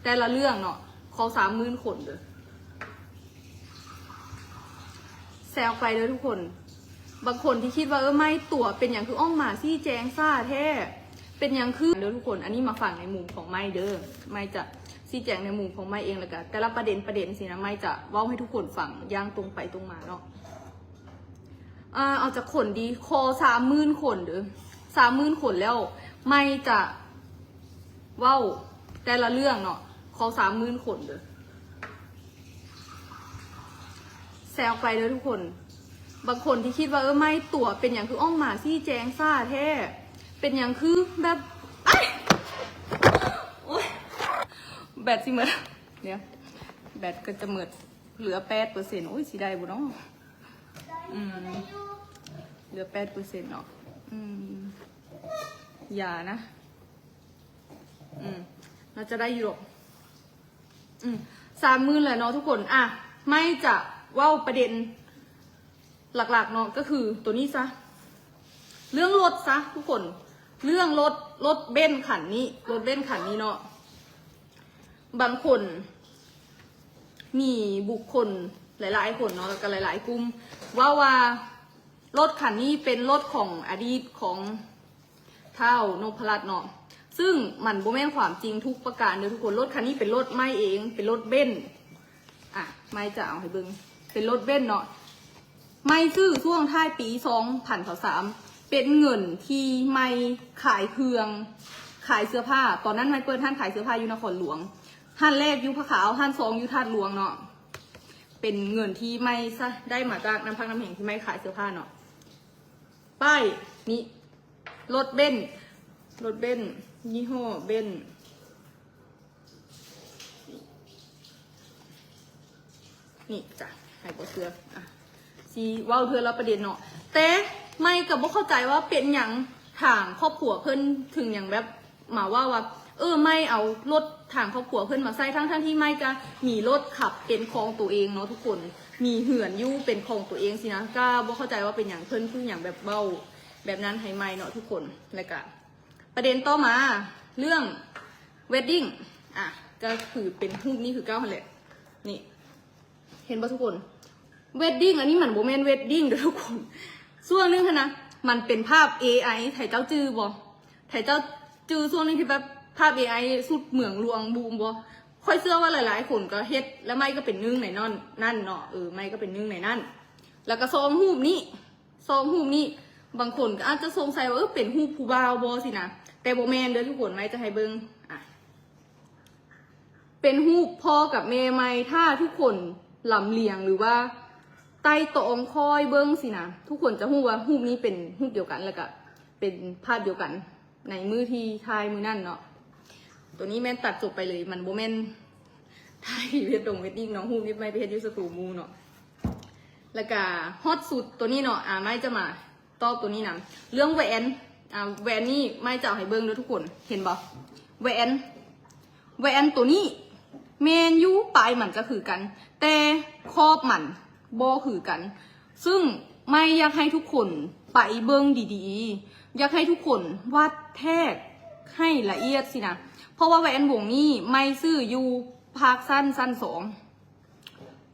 ແຕ່ລະເລື່ອງເນາະ ຂໍສາມໝື່ນຄົນເດີ ແຊອອກໄປເດີທຸກຄົນ. ບາງຄົນທີ່ຄິດວ່າ ເອີ ໄມ້ຕົວະ ເປັນຫຍັງຄືອອກມາຊີ້ແຈງຊ້າແທ້ ເປັນຫຍັງຄື ເດີທຸກຄົນ. ອັນນີ້ມາຟັງໃນມຸມຂອງໄມ້ເດີ ໄມ້ຈະຊີ້ແຈງໃນມຸມຂອງໄມ້ເອງ ແລ້ວກະແຕ່ລະປະເດັນ ປະເດັນຊີ້ນະ ໄມ້ຈະເວົ້າໃຫ້ທຸກຄົນຟັງຢ່າງຕົງໄປຕົງມາເນາະ. ອ່າ ເອົາຈັກຄົນດີ? ຂໍສາມໝື່ນຄົນເດີ ສາມໝື່ນຄົນແລ້ວ ໄມ້ຈະເວົ້າແຕ່ລະເລື່ອງເນາະ ຂໍສາມໝື່ນຄົນເດີ ແຊອອກໄປເດີທຸກຄົນ. ບາງຄົນທີ່ຄິດວ່າ ເອີ ໄມ້ຕົວະ ເປັນຫຍັງຄືອອກມາຊີ້ແຈງຊ້າແທ້ ເປັນຫຍັງຄືແບບ ອ້າຍ ໂອ້ຍ ແບດຊິໝົດ ດຽວ ແບດກໍຈະໝົດ ເຫຼືອແປດເປີເຊັນ ໂອ້ຍ ຊິໄດ້ບໍ່ເນາະ? ອືມ ເຫຼືອແປດເປີເຊັນເນາະ. ອືມ ຢ່ານະ ອືມ ໜ້າຈະໄດ້ຢູ່ດອກ. ອືມ ສາມໝື່ນແລ້ວເນາະທຸກຄົນ. ອ່ະ ໄມ້ຈະເວົ້າປະເດັນຫຼັກໆເນາະ ກໍຄືໂຕນີ້ຊະ ເລື່ອງລົດຊະທຸກຄົນ ເລື່ອງລົດ ລົດເບັນຄັນນີ້ ລົດເບັນຄັນນີ້ເນາະ. ບາງຄົນ ມີບຸກຄົນຫຼາຍໆຄົນເນາະ ແລ້ວກໍຫຼາຍໆກຸ່ມ ເວົ້າວ່າລົດຄັນນີ້ເປັນລົດຂອງອະດີດຂອງທ້າວນົບພະລັດເນາະ ຊຶ່ງມັນບໍ່ແມ່ນຄວາມຈິງທຸກປະການເດີທຸກຄົນ. ລົດຄັນນີ້ເປັນລົດໄມ້ເອງ ເປັນລົດເບັນ ອ່ະ ໄມ້ຈະເອົາໃຫ້ເບິ່ງ ເປັນລົດເບັນເນາະ. ໄມ້ຊື້ຊ່ວງທ້າຍປີສອງພັນຊາວສາມ ເປັນເງິນທີ່ໄມ້ຂາຍເຄື່ອງ ຂາຍເສື້ອຜ້າ. ຕອນນັ້ນໄມ້ເປີດຮ້ານຂາຍເສື້ອຜ້າຢູ່ນະຄອນຫຼວງ ຮ້ານແລກຢູ່ພະຂາວ ຮ້ານສອງຢູ່ທາດຫຼວງເນາະ. ເປັນເງິນທີ່ໄມ້ຊະ ໄດ້ມາຈາກນ້ຳພັກນ້ຳແຮງທີ່ໄມ້ຂາຍເສື້ອຜ້າເນາະ. ປ້າຍນີ້ ລົດເບັນ ລົດເບັນ ຍີ່ຫໍ້ເບັນ ນີ້ຈ້ະ ໃຫ້ບໍ່ເຊື່ອ ອ່ະ ຊິເວົ້າເທື່ອລະປະເດັນເນາະ. ແຕ່ໄມ້ກໍບໍ່ເຂົ້າໃຈວ່າເປັນຫຍັງທາງຄອບຄົວເພິ່ນເຖິງຫຍັງແບບມາເວົ້າວ່າ ເອີ ໄມ້ເອົາລົດທາງຄອບຄົວເພິ່ນມາໃຊ້ ທັງໆທີ່ໄມ້ກໍມີລົດຂັບເປັນຂອງໂຕເອງເນາະທຸກຄົນ ມີເຮືອນຢູ່ເປັນຂອງໂຕເອງຊີ້ນະ. ກໍບໍ່ເຂົ້າໃຈວ່າເປັນຫຍັງເພິ່ນຄືຫຍັງແບບເວົ້າແບບນັ້ນໃຫ້ໄມ້ເນາະທຸກຄົນ. ແລ້ວກໍ ປະເດັນຕໍ່ມາ ເລື່ອງ wedding ອ່ະ ກໍຄືເປັນຮູບນີ້ຄືເກົ່າຫັ້ນແຫຼະ ນີ້ ເຫັນບໍ່ທຸກຄົນ? wedding ອັນນີ້ມັນບໍ່ແມ່ນ wedding ເດີທຸກຄົນ. ຊ່ວງໜຶ່ງຫັ້ນນະ ມັນເປັນພາບ ເອໄອ ໃຜເຈົ້າຈື່ບໍ່? ໃຜເຈົ້າຈື່ຊ່ວງໜຶ່ງທີ່ແບບພາບ ເອໄອ ຊຸດເມືອງຫຼວງບູມບໍ່? ຂ້ອຍເຊື່ອວ່າຫຼາຍໆຄົນກໍເຮັດ ແລະ ໄມ້ກໍເປັນໜຶ່ງໃນນັ້ນເນາະ. ເອີ ໄມ້ກໍເປັນໜຶ່ງໃນນັ້ນ. ແລ້ວກໍສອງຮູບນີ້ ສອງຮູບນີ້ ບາງຄົນກໍອາດຈະສົງໄສວ່າ ເອີ ເປັນຮູບຜູ້ບ່າວບໍ່ຊີ້ນະ ແຕ່ບໍ່ແມ່ນເດີທຸກຄົນ. ໄມ້ຈະໃຫ້ເບິ່ງ ອ່ະ ເປັນຮູບພໍ່ກັບແມ່ໃໝ່. ຖ້າທຸກຄົນລຳລຽງ ຫຼືວ່າໄຕ່ຕອງຄອຍເບິ່ງຊີ້ນະ ທຸກຄົນຈະຮູ້ວ່າຮູບນີ້ເປັນຮູບດຽວກັນ ແລ້ວກະເປັນພາບດຽວກັນໃນມື້ທີ່ຖ່າຍມື້ນັ້ນເນາະ. ໂຕນີ້ແມ່ນຕັດຈົບໄປເລີຍ ມັນບໍ່ແມ່ນຖ່າຍ pre-wedding ເນາະ ຮູບນີ້ໄມ້ໄປເຮັດຢູ່ສະຕູໝູ່ເນາະ. ແລ້ວກະຮອດສຸດໂຕນີ້ເນາະ ອ່າ ໄມ້ຈະມາ ຕອບໂຕນີ້ນຳ ເລື່ອງແຫວນ ອ່າ ແຫວນນີ້ໄມ້ຈະເອົາໃຫ້ເບິ່ງເດີທຸກຄົນ ເຫັນບໍ່? ແຫວນ ແຫວນໂຕນີ້ແມ່ນຢູ່ ປາຍມັນຈະຄືກັນ ແຕ່ຂອບມັນບໍ່ຄືກັນ. ຊຶ່ງໄມ້ຢາກໃຫ້ທຸກຄົນໄປເບິ່ງດີໆ ຢາກໃຫ້ທຸກຄົນວັດແທກໃຫ້ລະອຽດຊີ້ນະ ເພາະວ່າແຫວນວົງນີ້ໄມ້ຊື້ຢູ່ພາກຊັ້ນ ຊັ້ນສອງ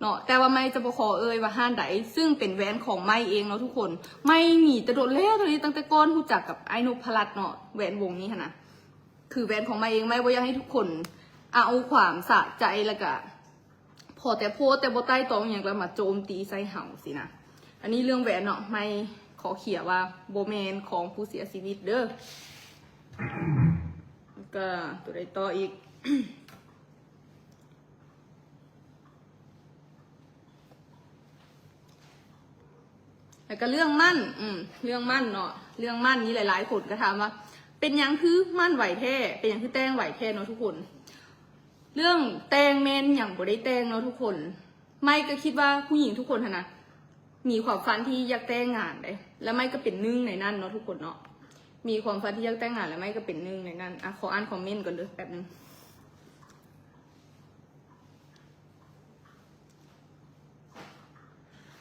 ເນາະ ແຕ່ວ່າໄມ້ຈະບໍ່ຂໍເອີ່ຍວ່າຮ້ານໃດ ຊຶ່ງເປັນແຫວນຂອງໄມ້ເອງເນາະທຸກຄົນ. ໄມ້ມີແຕ່ດົນແລ້ວ ໂຕນີ້ຕັ້ງແຕ່ກ່ອນຮູ້ຈັກກັບອ້າຍນົບພະລັດເນາະ ແຫວນວົງນີ້ຫັ້ນນະ ຄືແຫວນຂອງໄມ້ເອງ. ໄມ້ບໍ່ຢາກໃຫ້ທຸກຄົນເອົາຄວາມສະໃຈ ແລ້ວກະພໍແຕ່ໂພສ ແຕ່ບໍ່ໄຕ່ຕອງຫຍັງ ແລ້ວມາໂຈມຕີໃສ່ເຮົາຊີ້ນະ. ອັນນີ້ເລື່ອງແຫວນເນາະ ໄມ້ຂໍເຄຍວ່າບໍ່ແມ່ນຂອງຜູ້ເສຍຊີວິດເດີ. ແລ້ວກະໂຕໃດຕໍ່ອີກ? ແລ້ວກໍເລື່ອງໝັ້ນ ອືມ ເລື່ອງໝັ້ນເນາະ ເລື່ອງໝັ້ນນີ້ຫຼາຍໆຄົນກໍຖາມວ່າ ເປັນຫຍັງຄືໝັ້ນໄວແທ້ ເປັນຫຍັງຄືແຕ່ງໄວແທ້ເນາະທຸກຄົນ. ເລື່ອງແຕ່ງແມ່ນຫຍັງບໍ່ໄດ້ແຕ່ງເນາະທຸກຄົນ. ໄມ້ກໍຄິດວ່າຜູ້ຍິງທຸກຄົນຫັ້ນນະ ມີຄວາມຝັນທີ່ຢາກແຕ່ງງານເດ້ ແລະ ໄມ້ກໍເປັນໜຶ່ງໃນນັ້ນເນາະທຸກຄົນເນາະ ມີຄວາມຝັນທີ່ຢາກແຕ່ງງານ ແລະ ໄມ້ກໍເປັນໜຶ່ງໃນນັ້ນ. ອ່ະ ຂໍອ່ານຄອມເມັນກ່ອນເດີ ແປັບໜຶ່ງ.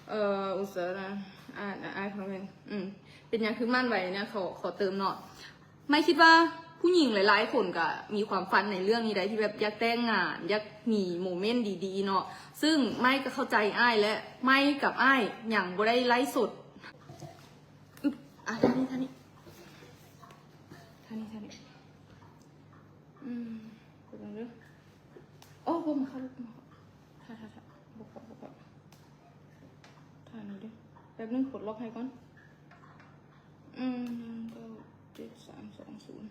ເອີ ອຸດສານະ ອ່ານ ອ່ານຄອມເມັນ ອືມ ເປັນຫຍັງຄືໝັ້ນໄວເນຍ ຂໍ ຂໍເຕີມເນາະ. ໄມ້ຄິດວ່າ ຜູ້ຍິງຫຼາຍໆຄົນກໍມີຄວາມຝັນໃນເລື່ອງນີ້ໄດ໋ ທີ່ແບບຢາກແຕ່ງງານ ຢາກມີໂມເມັນດີໆເນາະ. ຊຶ່ງໄມ້ກໍເຂົ້າໃຈອ້າຍ ແລະ ໄມ້ກັບອ້າຍຍັງບໍ່ໄດ້ໄລຟ໌ສົດ. ອຶບ ອ່ະ ທ່ານີ້ ທ່ານີ້ ທ່ານີ້ ທ່ານີ້ ອືມ ເບິ່ງເດີ. ໂອ້ ບໍ່ມາ ເຂົ້າ ຖ້າ ຖ້າ ຖ້າ ບໍ່ເຂົ້າ ບໍ່ເຂົ້າ ຖ້ານີ້ເດີ ແປັບໜຶ່ງ ປົດລັອກໃຫ້ກ່ອນ. ອືມ ໜຶ່ງ ເກົ້າ ເຈັດ ສາມ ສອງ ສູນ.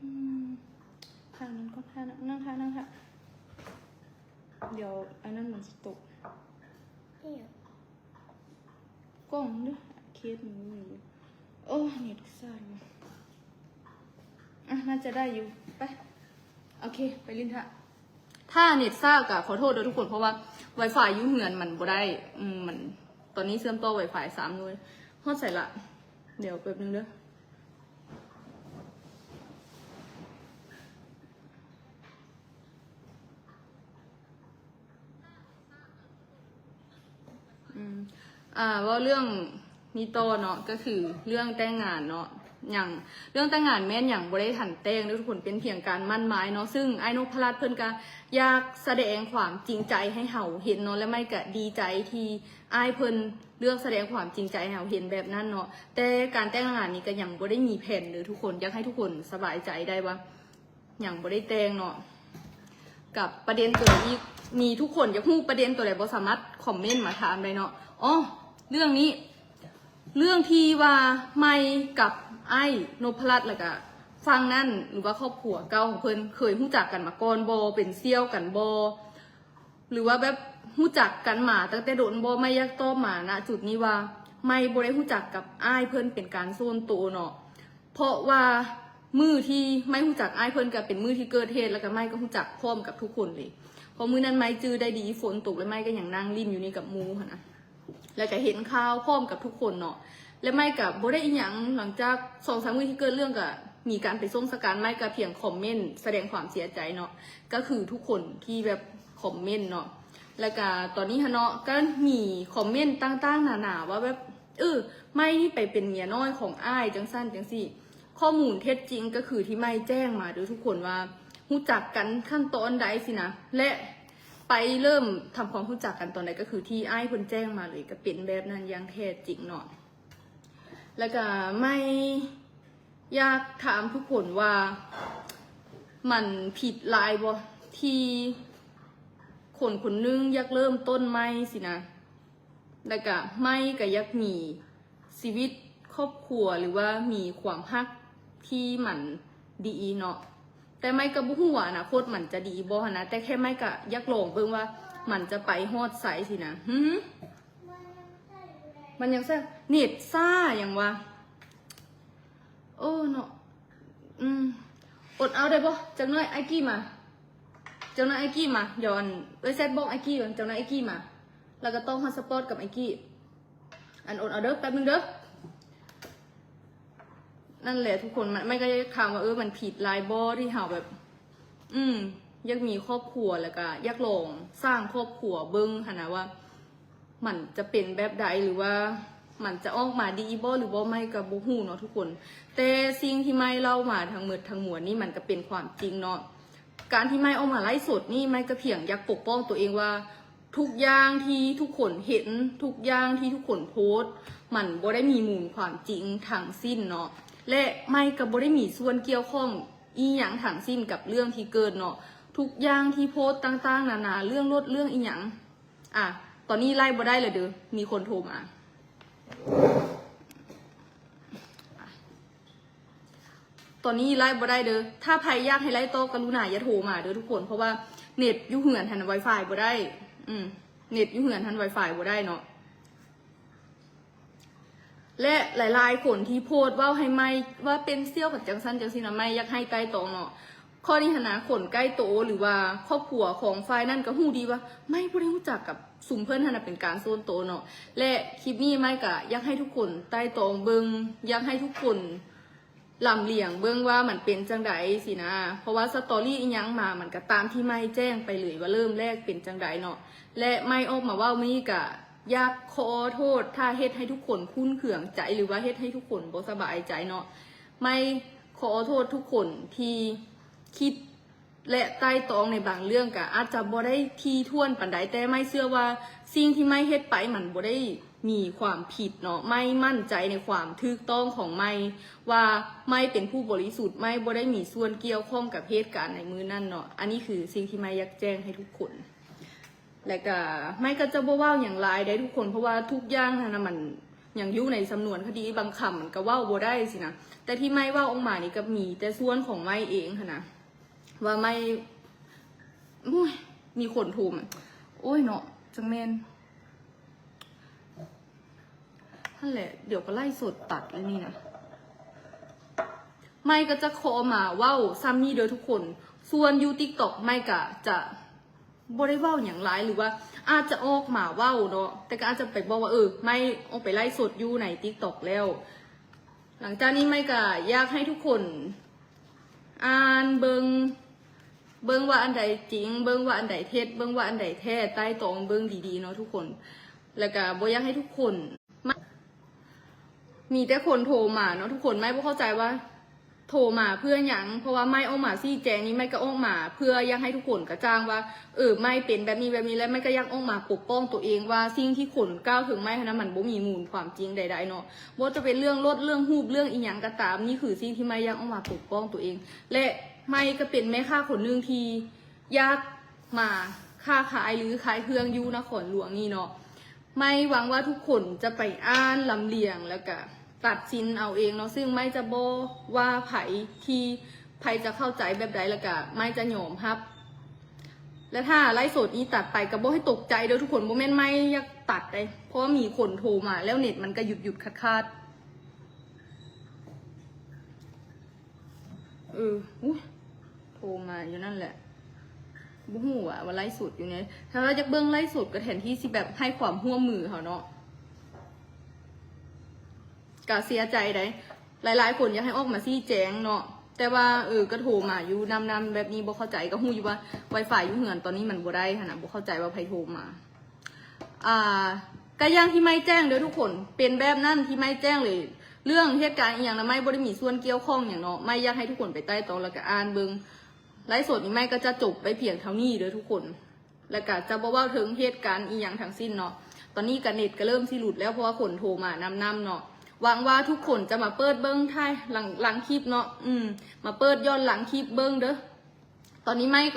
ອືມ ທ່ານັ້ນກ່ອນ ທ່ານັ້ນ ນັ່ງທ່າ ນັ່ງທ່າ ດຽວອັນນັ້ນມັນຊິຕົກ. ອີຫຍັງ? ກ້ອງເດີ ເຄສມັນມີຢູ່. ໂອ້ ເນັດກໍຊ້າຢູ່. ອ່ະ ໜ້າຈະໄດ້ຢູ່. ໄປ ໂອເຄ ໄປຫຼິ້ນທະ. ຖ້າເນັດຊ້າກໍຂໍໂທດເດີທຸກຄົນ ເພາະວ່າໄວຟາຍຢູ່ເຮືອນມັນບໍ່ໄດ້. ອືມ ມັນ ຕອນນີ້ເຊື່ອມຕໍ່ໄວຟາຍສາມໜ່ວຍ. ຮອດໃສລະ? ດຽວແປັບໜຶ່ງເດີ. ອືມ ອ່າ ເວົ້າເລື່ອງນີ້ຕໍ່ເນາະ ກໍຄືເລື່ອງແຕ່ງງານເນາະ. ຫຍັງ ເລື່ອງແຕ່ງງານແມ່ນຫຍັງບໍ່ໄດ້ທັນແຕ່ງເດີທຸກຄົນ ເປັນພຽງການໝັ້ນໝາຍເນາະ. ຊຶ່ງອ້າຍນົບພະລັດເພິ່ນກໍຢາກສະແດງຄວາມຈິງໃຈໃຫ້ເຮົາເຫັນເນາະ ແລະ ໄມ້ກໍດີໃຈທີ່ອ້າຍເພິ່ນເລືອກສະແດງຄວາມຈິງໃຈໃຫ້ເຮົາເຫັນແບບນັ້ນເນາະ. ແຕ່ການແຕ່ງງານນີ້ກໍຍັງບໍ່ໄດ້ມີແຜນເດີທຸກຄົນ ຢາກໃຫ້ທຸກຄົນສະບາຍໃຈໄດ້ວ່າ ຍັງບໍ່ໄດ້ແຕ່ງເນາະ. ກັບປະເດັນຕົວນີ້ອີກ ມີທຸກຄົນຢາກຮູ້ປະເດັນຕົວໃດບໍ່ ສາມາດຄອມເມັນມາຖາມໄດ້ເນາະ. ອໍ ເລື່ອງນີ້ ເລື່ອງທີ່ວ່າໄມ້ກັບອ້າຍນົບພະລັດ ແລ້ວກະຝັ່ງນັ້ນ ຫຼືວ່າຄອບຄົວເກົ່າຂອງເພິ່ນ ເຄີຍຮູ້ຈັກກັນມາກ່ອນບໍ່ ເປັນສ່ຽວກັນບໍ່ ຫຼືວ່າແບບຮູ້ຈັກກັນມາຕັ້ງແຕ່ດົນບໍ່? ໄມ້ຢາກຕອບມາ ນະ ຈຸດນີ້ວ່າ ໄມ້ບໍ່ໄດ້ຮູ້ຈັກກັບອ້າຍເພິ່ນເປັນການສ່ວນໂຕເນາະ. ເພາະວ່າມື້ທີ່ໄມ້ຮູ້ຈັກອ້າຍເພິ່ນກໍເປັນມື້ທີ່ເກີດເຫດ ແລ້ວກໍໄມ້ກໍຮູ້ຈັກພ້ອມກັບທຸກຄົນເລີຍ. ເພາະມື້ນັ້ນໄມ້ຈື່ໄດ້ດີ ຝົນຕົກ ແລ້ວໄມ້ກໍຍັງນັ່ງຫຼິ້ນຢູ່ນີ້ກັບໝູ່ຫັ້ນນະ ແລ້ວກໍເຫັນຂ່າວພ້ອມກັບທຸກຄົນເນາະ. ແລ້ວໄມ້ກໍບໍ່ໄດ້ອີ່ຫຍັງ ຫຼັງຈາກສອງສາມມື້ທີ່ເກີດເລື່ອງ ກໍມີການໄປສົ່ງສະການ ໄມ້ກໍພຽງຄອມເມັນສະແດງຄວາມເສຍໃຈເນາະ ກໍຄືທຸກຄົນທີ່ແບບຄອມເມັນເນາະ. ແລ້ວກໍຕອນນີ້ຫັ້ນເນາະ ກໍມີຄອມເມັນຕ່າງໆນານາວ່າແບບ ເອີ ໄມ້ນີ້ໄປເປັນເມຍນ້ອຍຂອງອ້າຍ ຈັ່ງຊັ້ນຈັ່ງຊີ້. ຂໍ້ມູນເທັດຈິງກໍຄືທີ່ໄມ້ແຈ້ງມາເດີທຸກຄົນວ່າ ຮູ້ຈັກກັນຂັ້ນຕອນໃດຊີ້ນະ ແລະ ໄປເລີ່ມທຳຄວາມຮູ້ຈັກກັນຕອນໃດ ກໍຄືທີ່ອ້າຍເພິ່ນແຈ້ງມາເລີຍ ກໍເປັນແບບນັ້ນຢ່າງແທ້ຈິງເນາະ. ແລ້ວກໍໄມ້ຢາກຖາມທຸກຄົນວ່າ ມັນຜິດຫຼາຍບໍ່ ທີ່ຄົນຄົນໜຶ່ງຢາກເລີ່ມຕົ້ນໃໝ່ຊີ້ນະ? ແລ້ວກະໄມ້ກະຢາກມີຊີວິດຄອບຄົວ ຫຼືວ່າມີຄວາມຮັກທີ່ມັນດີເນາະ. ແຕ່ໄມ້ກະບໍ່ຮູ້ວ່າອະນາຄົດມັນຈະດີບໍ່ຫັ້ນນະ ແຕ່ແຄ່ໄມ້ກະຢາກລອງເບິ່ງວ່າມັນຈະໄປຮອດໃສຊີ້ນະ. ຫື ມັນຍັງຊ້າ ເນັດຊ້າຫຍັງວະ? ໂອ້ເນາະ ອືມ ອົດເອົາໄດ້ບໍ່? ຈັກໜ້ອຍອ້າຍກີ້ມາ ຈັກໜ້ອຍອ້າຍກີ້ມາ ດຽວອັນ ເອື້ອຍແຊັດບອກອ້າຍກີ້ກ່ອນ ຈັກໜ້ອຍອ້າຍກີ້ມາ ແລ້ວກໍຕ້ອງຮອດສະປອດກັບອ້າຍກີ້. ອັນ ອົດເອົາເດີ ແປັບໜຶ່ງເດີ. ນັ້ນແຫຼະທຸກຄົນ ມັນ ມັນກໍຢາກຖາມວ່າ ເອີ ມັນຜິດຫຼາຍບໍ່ ທີ່ເຮົາແບບ ອືມ ຢາກມີຄອບຄົວ ແລ້ວກໍຢາກລອງສ້າງຄອບຄົວເບິ່ງຫັ້ນນະ ວ່າ ມັນຈະເປັນແບບໃດ ຫຼືວ່າມັນຈະອອກມາດີບໍ່ ຫຼືບໍ່ ໄມ້ກໍບໍ່ຮູ້ເນາະທຸກຄົນ. ແຕ່ສິ່ງທີ່ໄມ້ເລົ່າມາທັງໝົດທັງມວນນີ້ ມັນກໍເປັນຄວາມຈິງເນາະ. ການທີ່ໄມ້ອອກມາໄລຟ໌ສົດນີ້ ໄມ້ກໍພຽງຢາກປົກປ້ອງຕົວເອງວ່າ ທຸກຢ່າງທີ່ທຸກຄົນເຫັນ ທຸກຢ່າງທີ່ທຸກຄົນໂພສ ມັນບໍ່ໄດ້ມີມູນຄວາມຈິງທັງສິ້ນເນາະ ແລະ ໄມ້ກໍບໍ່ໄດ້ມີສ່ວນກ່ຽວຂ້ອງອີ່ຫຍັງທັງສິ້ນກັບເລື່ອງທີ່ເກີດເນາະ. ທຸກຢ່າງທີ່ໂພສຕ່າງໆນານາ ເລື່ອງລົດ ເລື່ອງອີ່ຫຍັງ ອ່ະ ຕອນນີ້ໄລຟ໌ບໍ່ໄດ້ແລ້ວເດີ ມີຄົນໂທມາ. ຕອນນີ້ໄລຟ໌ບໍ່ໄດ້ເດີ ຖ້າໃຜຢາກໃຫ້ໄລຟ໌ຕໍ່ ກະລຸນາຢ່າໂທມາເດີທຸກຄົນ ເພາະວ່າເນັດຢູ່ເຮືອນຫັ້ນ ວາຍຟາຍບໍ່ໄດ້ ອືມ ເນັດຢູ່ເຮືອນຫັ້ນ ວາຍຟາຍບໍ່ໄດ້ເນາະ. ແລະ ຫຼາຍໆຄົນທີ່ໂພສເວົ້າໃຫ້ໄມ້ວ່າເປັນສ່ຽວກັນຈັ່ງຊັ້ນຈັ່ງຊີ້ນະ ໄມ້ຢາກໃຫ້ໄຕ່ຕອງເນາະ. ຂໍ້ນີ້ຫັ້ນນະ ຄົນໃກ້ໂຕ ຫຼືວ່າຄອບຄົວຂອງຝ່າຍນັ້ນກໍຮູ້ດີວ່າ ໄມ້ບໍ່ໄດ້ຮູ້ຈັກກັບຊຸມເພິ່ນຫັ້ນນະ ເປັນການສ່ວນໂຕເນາະ. ແລະ ຄລິບນີ້ໄມ້ກະຢາກໃຫ້ທຸກຄົນໄຕ່ຕອງເບິ່ງ ຢາກໃຫ້ທຸກຄົນ ລຳລຽງເບິ່ງວ່າມັນເປັນຈັ່ງໃດຊີ້ນະ ເພາະວ່າສະຕໍຣີອີ່ຫຍັງມາ ມັນກະຕາມທີ່ໄມ້ແຈ້ງໄປເລີຍວ່າເລີ່ມແລກເປັນຈັ່ງໃດເນາະ. ແລະ ໄມ້ອອກມາເວົ້າມື້ນີ້ກະຢາກຂໍໂທດ ຖ້າເຮັດໃຫ້ທຸກຄົນຂຸ້ນເຄືອງໃຈ ຫຼືວ່າເຮັດໃຫ້ທຸກຄົນບໍ່ສະບາຍໃຈເນາະ. ໄມຂໍໂທດທຸກຄົນທີ່ຄິດ ແລະ ໄຕ່ຕອງໃນບາງເລື່ອງກະອາດຈະບໍ່ໄດ້ຖີ່ຖ້ວນປານໃດ, ແຕ່ໄມເຊື່ອວ່າສິ່ງທີ່ໄມເຮັດໄປມັນບໍ່ໄດ້ມີຄວາມຜິດເນາະ. ໄມໝັ້ນໃຈໃນຄວາມຖືກຕ້ອງຂອງໄມ ວ່າໄມເປັນຜູ້ບໍລິສຸດ, ໄມບໍ່ໄດ້ມີສ່ວນກ່ຽວຂ້ອງກັບເຫດການໃນມື້ນັ້ນເນາະ. ອັນນີ້ຄືສິ່ງທີ່ໄມຢາກແຈ້ງໃຫ້ທຸກຄົນ. ແລະກະໄມກໍຈະບໍ່ເວົ້າຫຍັງຫຼາຍໄດ໋ທຸກຄົນ, ເພາະວ່າທຸກຢ່າງຫັ້ນນະ ມັນຍັງຢູ່ໃນສຳນວນຄະດີ, ບາງຄຳມັນກໍເວົ້າບໍ່ໄດ້ຊີ້ນະ. ແຕ່ທີ່ໄມເວົ້າອອກມານີ້ກໍມີແຕ່ສ່ວນຂອງໄມເອງຫັ້ນນະ ວ່າໄມ ໂອ້ຍ ມີຄົນໂທມາ ໂອ້ຍເນາະ ຈັ່ງແມ່ນ ຫັ້ນແຫຼະ ດຽວກໍໄລຟ໌ສົດຕັດແລ້ວນີ້ນະ. ໄມກໍຈະຂໍມາເວົ້າຊ່ຳນີ້ເດີທຸກຄົນ. ສ່ວນຢູ່ຕິກຕັອກ ໄມກໍຈະບໍ່ໄດ້ເວົ້າຫຍັງຫຼາຍ ຫຼືວ່າອາດຈະອອກມາເວົ້າເນາະ, ແຕ່ກໍອາດຈະໄປບອກວ່າ ເອີ ໄມອອກໄປໄລຟ໌ສົດຢູ່ໃນຕິກຕັອກແລ້ວ. ຫຼັງຈາກນີ້ໄມກໍຢາກໃຫ້ທຸກຄົນອ່ານເບິ່ງ ເບິ່ງວ່າອັນໃດຈິງ ເບິ່ງວ່າອັນໃດເທັດ ເບິ່ງວ່າອັນໃດແທ້ ໄຕ່ຕອງເບິ່ງດີໆເນາະທຸກຄົນ. ແລ້ວກໍບໍ່ຢາກໃຫ້ທຸກຄົນ ມາ ມີແຕ່ຄົນໂທມາເນາະທຸກຄົນ. ໄມບໍ່ເຂົ້າໃຈວ່າໂທມາເພື່ອຫຍັງ, ເພາະວ່າໄມອອກມາຊີ້ແຈງນີ້ ໄມກໍອອກມາເພື່ອຢາກໃຫ້ທຸກຄົນກະຈ່າງວ່າ ເອີ ໄມເປັນແບບນີ້ແບບນີ້ ແລະ ໄມກໍຢາກອອກມາປົກປ້ອງຕົວເອງວ່າສິ່ງທີ່ຄົນກ່າວເຖິງໄມຫັ້ນນະ ມັນບໍ່ມີມູນຄວາມຈິງໃດໆເນາະ. ບໍ່ວ່າຈະເປັນເລື່ອງລົດ ເລື່ອງຮູບ ເລື່ອງອີ່ຫຍັງກໍຕາມ, ນີ້ຄືສິ່ງທີ່ໄມຢາກອອກມາປົກປ້ອງຕົວເອງ. ແລະ ໄມກໍເປັນແມ່ຄ້າຄົນໜຶ່ງທີ່ຢາກມາຄ້າຂາຍ ຫຼື ຂາຍເຄື່ອງຢູ່ນະຄອນຫຼວງນີ້ເນາະ. ໄມຫວັງວ່າທຸກຄົນຈະໄປອ່ານລຳລຽງ ແລ້ວກະຕັດສິນເອົາເອງເນາະ, ຊຶ່ງໄມຈະບໍ່ວ່າໃຜ ທີ່ໃຜຈະເຂົ້າໃຈແບບໃດ ແລ້ວກະໄມຈະຍອມຮັບ. ແລະ ຖ້າໄລຟ໌ສົດນີ້ຕັດໄປກໍບໍ່ໃຫ້ຕົກໃຈເດີທຸກຄົນ, ບໍ່ແມ່ນໄມຢາກຕັດເດ້, ເພາະວ່າມີຄົນໂທມາ ແລ້ວເນັດມັນກໍຢຸດໆຂາດໆ. ເອີ ອຸ້ຍ ໂທມາຢູ່ນັ້ນແຫຼະ. ບໍ່ຮູ້ວ່າ ວ່າໄລຟ໌ສົດຢູ່ໃນ ຖ້າວ່າຢາກເບິ່ງໄລຟ໌ສົດກໍແທນທີ່ຊິແບບໃຫ້ຄວາມຮ່ວມມືເຮົາເນາະ. ກະເສຍໃຈໄດ໋ ຫຼາຍໆຄົນຢາກໃຫ້ອອກມາຊີ້ແຈງເນາະ, ແຕ່ວ່າ ເອີ ກໍໂທມາຢູ່ນຳໆແບບນີ້ ບໍ່ເຂົ້າໃຈ. ກໍຮູ້ຢູ່ວ່າໄວຟາຍຢູ່ເຮືອນຕອນນີ້ມັນບໍ່ໄດ້ຫັ້ນນະ, ບໍ່ເຂົ້າໃຈວ່າໃຜໂທມາ. ອ່າ ກໍຢ່າງທີ່ໄມແຈ້ງເດີທຸກຄົນ, ເປັນແບບນັ້ນທີ່ໄມແຈ້ງເລີຍ. ເລື່ອງເຫດການອີ່ຫຍັງນະ ໄມບໍ່ໄດ້ມີສ່ວນກ່ຽວຂ້ອງຫຍັງເນາະ. ໄມຢາກໃຫ້ທຸກຄົນໄປໄຕ່ຕອງ ແລ້ວກໍອ່ານເບິ່ງ. ໄລຟ໌ສົດນີ້ໄມກໍຈະຈົບໄປພຽງເທົ່ານີ້ເດີທຸກຄົນ, ແລ້ວກໍຈະບໍ່ເວົ້າເຖິງເຫດການອີ່ຫຍັງທັງສິ້ນເນາະ. ຕອນນີ້ກໍເນັດກໍເລີ່ມຊິຫຼຸດແລ້ວ ເພາະວ່າຄົນໂທມານຳໆເນາະ. ຫວັງວ່າທຸກຄົນຈະມາເປີດເບິ່ງທ້າຍ ຫຼັງ ຫຼັງຄລິບເນາະ, ອືມ ມາເປີດຍ້ອນຫຼັງຄລິບເບິ່ງເດີ. ຕອນນີ້ໄມ